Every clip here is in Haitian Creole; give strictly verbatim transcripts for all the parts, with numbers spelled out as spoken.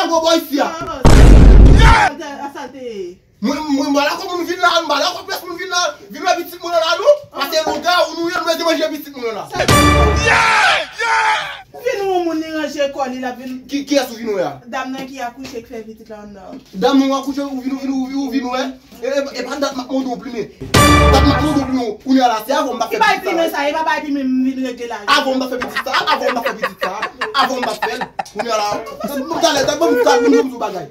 Gwo bò isi a. Asalte. Mwen, mwen, m pa dakò moun vin la, m pa dakò pès moun vin la, vin wè pitit mwen la, non. Pase lontan, ou nou ye, nou mete manje pitit mwen la. Vin ou moun li ranje kò li la, vin. Ki, kiyès ou vin wè a? Dam nan ki akouche, ki fè pitit la anndan. Dam nan akouche, ou vin, ou vin, ou vin, ou vin wè. E, e, e pa dat m ap mande w plimen. Dat m ap mande w plimen, kounye a la, se avan m pa fè pitit sa. Ki bay plimen sa, e pa bay plimen m vin regle la. Avan m pa fè pitit sa, avan m pa fè pitit sa, avan m pa fè l, kounye a la. Talè, dat ban m, dat ban m di w bagay.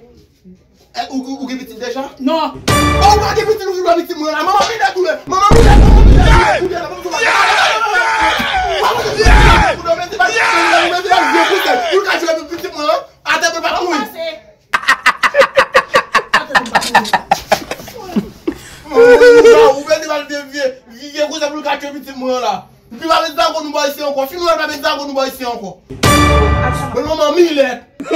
Eh, ou, ou, ou gen pitit deja? Non. Oh, ou pa gen pitit, ou vin wè pitit mwen la. Manman Milèt ou ye. Manman Milèt, manman Milèt, ou ye, ou ye la, ban m di w bagay. Ou mete bal, ou mete bal vye kout, pou l ka jwe pitit mwen la. Atè, mwen pa mouri. Ou mete bal vye, vye, vye kout pou l ka tchwe pitit mwen la. Epi pa mete zago nou bò isi ankò. Fin wè pa mete zago nou bò isi ankò. Mwen manman Milèt. Ou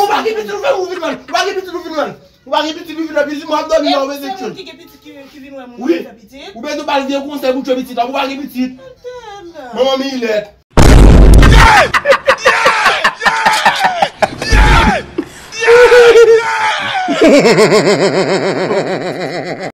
pa gen pitit ou fè ou vin wè l. Ou pa gen pitit ou vin wè l. Ou pa gen pitit ou vin wè l. Pitit mwen ap dòmi la ou bezwen tchwe l. Wi. Ou bezwen bal vye konsèy pou tchwe pitit la. Ou pa gen pitit. Manman Milèt.